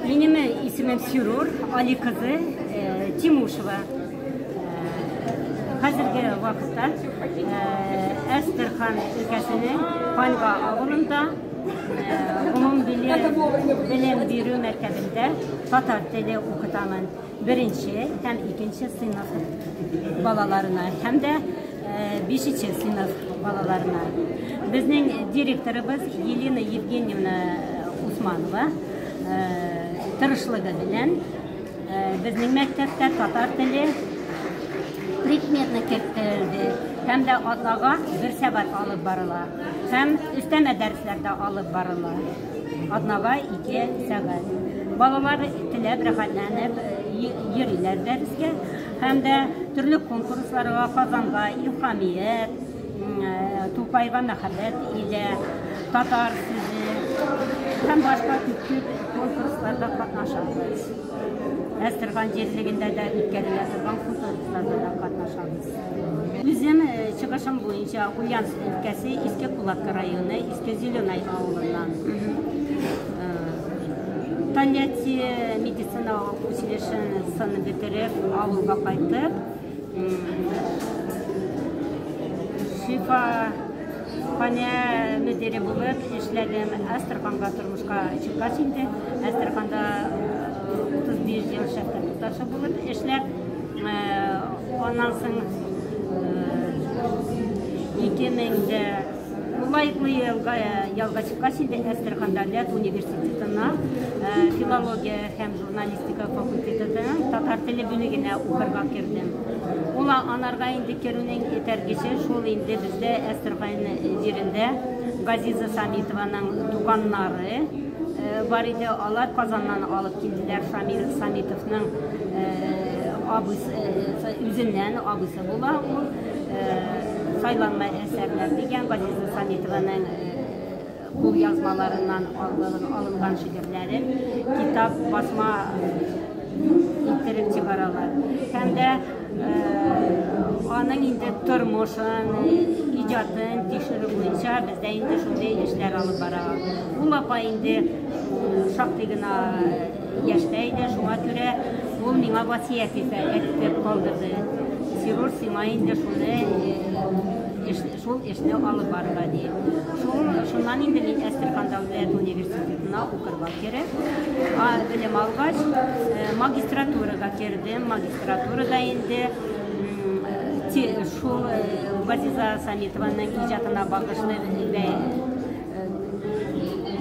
Минем исемем Сюрур Али кызы Тимушева. Хәзерге вакытта Әстерхан өлкәсенең Паньга авылында гомумбелем бирү мәктәбендә татар теле укытамын. Беренче һәм икенче сыйныф балаларына һәм дә бишенче сыйныф балаларына. Безнең директорыбыз Елена Евгеньевна Усманова тырышлыгы белән безнең мәктәптә татар теле предметны кертелде һәм дә атнага бер сәгать алып барыла һәм өстәмә дәресләр дә алып барыла. Атнага 2 сәгать. Балалар теләп, рәхәтләнеп йөриләр дәрескә һәм дә төрле конкурсларга, Казанга, Илһамият, Тукайга мәхәббәт илә, татар сүзе һәм башка күп конкурсларда катнашабыз. Әстерхан җирлегендә дә үткәрелә торган конкурсларда да катнашабыз. Үзем чыгышым буенча Ульяновск өлкәсе Иске Кулатка районы Иске Зеленай авылыннан. Тольятти медицина училищесын бетереп, авылга кайтып, шифаханә мөдире булып эшләдем. Әстерханга тормышка чыккач инде, Әстерханда 35 ел шәфкать туташы булып эшләп, аннан соң 2000дә лаеклы ялга чыккач инде Әстерхан дәүләт университетына филология һәм журналистика факультетының татар теле бүлегенә укырга кердем. Ул анарга инде керүнең этәргече шул инде бездә Әстерхан җирендә Газиза Самитованың туганнары бар иде. Алар Казаннан алып килделәр Шамил Самитовның абыйсы, үзеннән абыйсы була ул. Сайланма әсәрләр дигән Газиза Самитованың кул язмаларыннан алынган шигырьләрен китап басма иттереп чыгаралар. Һәм дә аның инде тормышын, иҗатын тикшерү буенча бездә инде шундый эшләр алып бара. Ул апа инде шактый гына яшьтә иде, шуңа күрә ул миңа васыять итеп калдырды. Сирур, сиңа инде шуны шул эшне алып барырга дип. Шуннан инде мин Әстерхан дәүләт университетына укырга кереп, белем алгач, магистратурага кердем. Магистратурада инде шул Газиза Самитованың иҗатына багышлы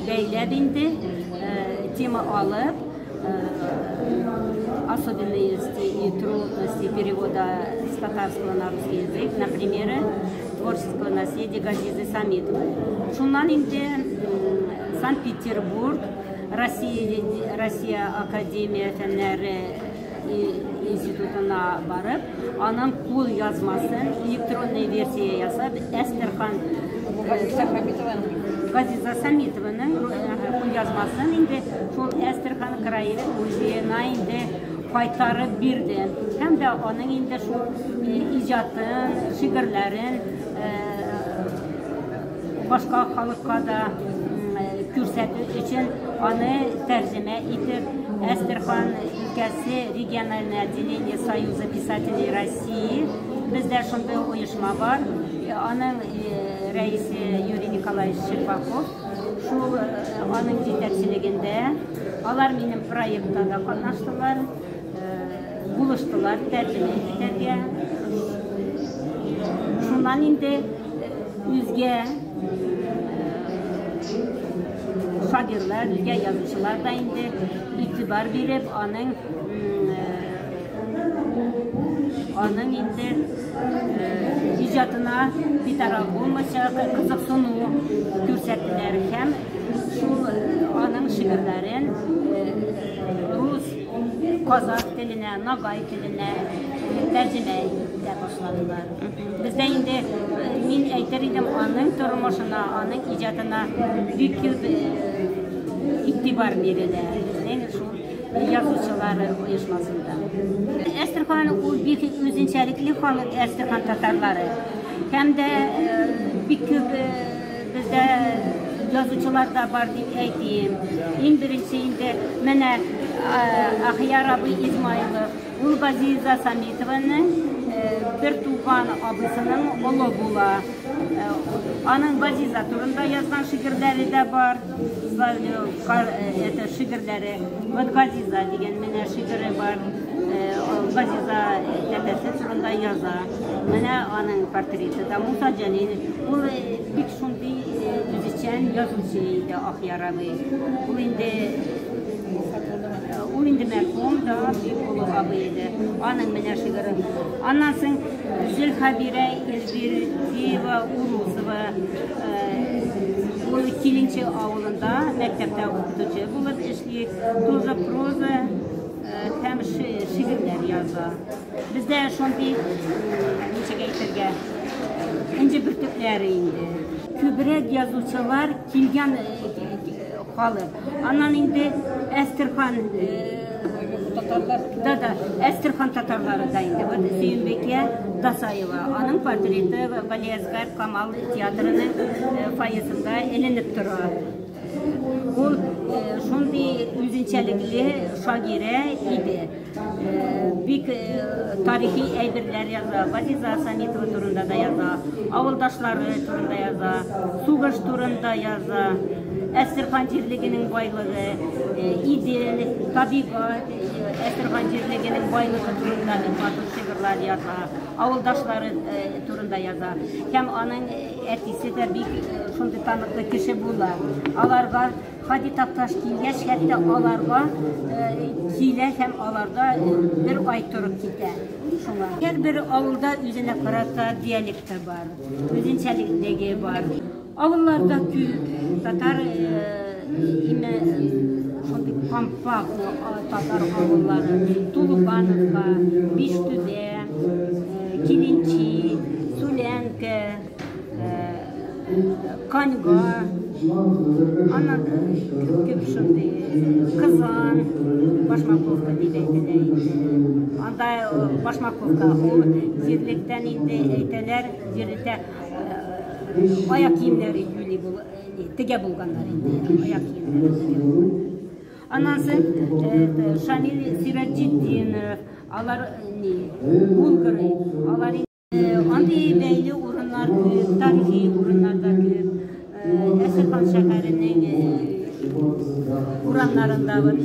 бәйләп инде тема алып, особенности и трудности перевода с татарского на русский язык, на примеры творческого наследия Газизы Самитовой. Шуннан инде Санкт-Петербург, Россия Академия фәннәре институтына барып, аның кул язмасын электронный версия ясап, Әстерхан Газиза Самитованың кул язмасын инде шул Әстерхан краевед музеена инде кайтарып бирде. Һәм дә аның инде шул иҗатын, шигырьләрен башка халыкка да күрсәтү өчен аны тәрҗемә итеп Әстерхан өлкәсе региональное отделение Союза писателей России, бездә шундый оешма бар, аның рәисе Юрий Николаевич Щербаков, шул аның җитәкчелегендә алар минем проектта да катнаштылар, булыштылар тәрҗемә итәргә. Шуннан инде үзгә шагыйрьләр, үзгә язучылар да инде игътибар биреп, аның инде иҗатына битараф булмыйча кызыксыну күрсәттеләр һәм шул аның шигырьләрен рус, казах теленә, нагай теленә тәрҗемә итә башладылар. Бездә инде мин әйтер идем, аның тормышына, аның иҗатына бик күп игътибар бирелә. Безнең шул язучылар оешмасында. Әстерхан ул бик үзенчәлекле халык, Әстерхан татарлары. Һәм дә бик күп бездә язучылар да бар дип әйтим. Иң беренче инде менә Ахияр абый Измайлов, ул Газиза Самитованың бер туган абыйсының улы була. Аның Газиза турында язган шигырьләре дә бар. Это шигырьләре. Вот Газиза дигән менә шигыре бар. Газиза тәтәсе турында яза. Менә аның портреты да. Муса Җәлил, ул бик шундый үзешчән язучы иде Ахияр абый. Ул инде мәрхүм да, бик олы абый иде. Аның менә шигыре. Аннан соң Зөлхәбирә Илбирдиева Урусова, ул Киленче авылында мәктәптә укытучы булып эшли, тоже проза һәм шигырьләр яза. Бездә шундый, ничек әйтергә, энҗе бөртекләре инде. Күбрәк язучылар килгән халык. Аннан инде Әстерхан, да, да, Әстерхан татарлары да инде. Вот Сөембикә Дасаева, аның портреты Галиәсгар Камал театрының фойесында эленеп тора. Ул шундый үзенчәлекле шагыйрә иде. Бик тарихи әйберләр яза, Газиза Самитова турында да яза, авылдашлары турында яза, сугыш турында яза, Әстерхан җирлегенең байлыгы, Идел, табигать, Әстерхан җирлегенең байлыгы турында бик матур шигырьләр яза, авылдашлары турында яза. Һәм аның әтисе дә бик шундый таныклы кеше була. Аларга Һади Такташ килгәч, хәтта аларга килә һәм аларда бер ай торып китә. Шуңа. Һәрбер авылда үзенә карата диалекты бар, үзенчәлеге бар. Авылларда күп татар име шундый компакт татар авыллары. Тулукановка, Биштүбә, Киленчи, Сүләнкә, Каньга, аннан күп шундый Кызан, Башмаковка дип әйтелә инде. Анда Башмаковка ул җирлектән инде әйтәләр, җирлектә аяк киемнәре юли бул, тегә булганнар инде, аяк киемнәре тегә булган. Аннан соң Шамил Сираҗетдинов, алар ни, булгыры, алар андый бәйле урыннар күп, тарихи урыннар да күп. Әстерхан шәһәренең урамнарында вот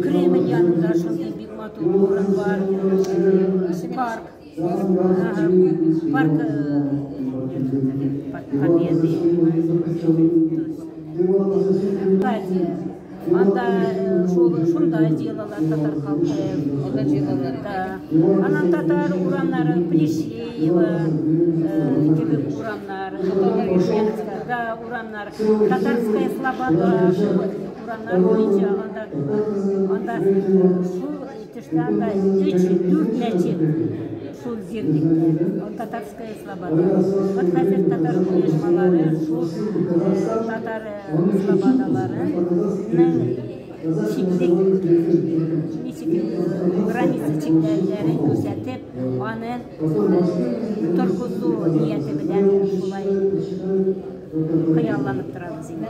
Кремль янында шундый бик матур урын бар. Парк. Парк Победы. Аркадия. Анда шунда җыелалар татар халкы. Анда җыелалар. Да. Аннан татар урамнары Плещеева кебек урамнар. Да, урамнар. Татарская Слобода урамнар буенча анда шул төштә анда 3-4 мәчет шул җирлектә. Татарская Слобода. Вот хәзер татар оешмалары шул татар слободаларының чиклек ничек граница чикләрен күрсәтеп, аны торгызу нияте белән шулай хыялланып торабыз инде.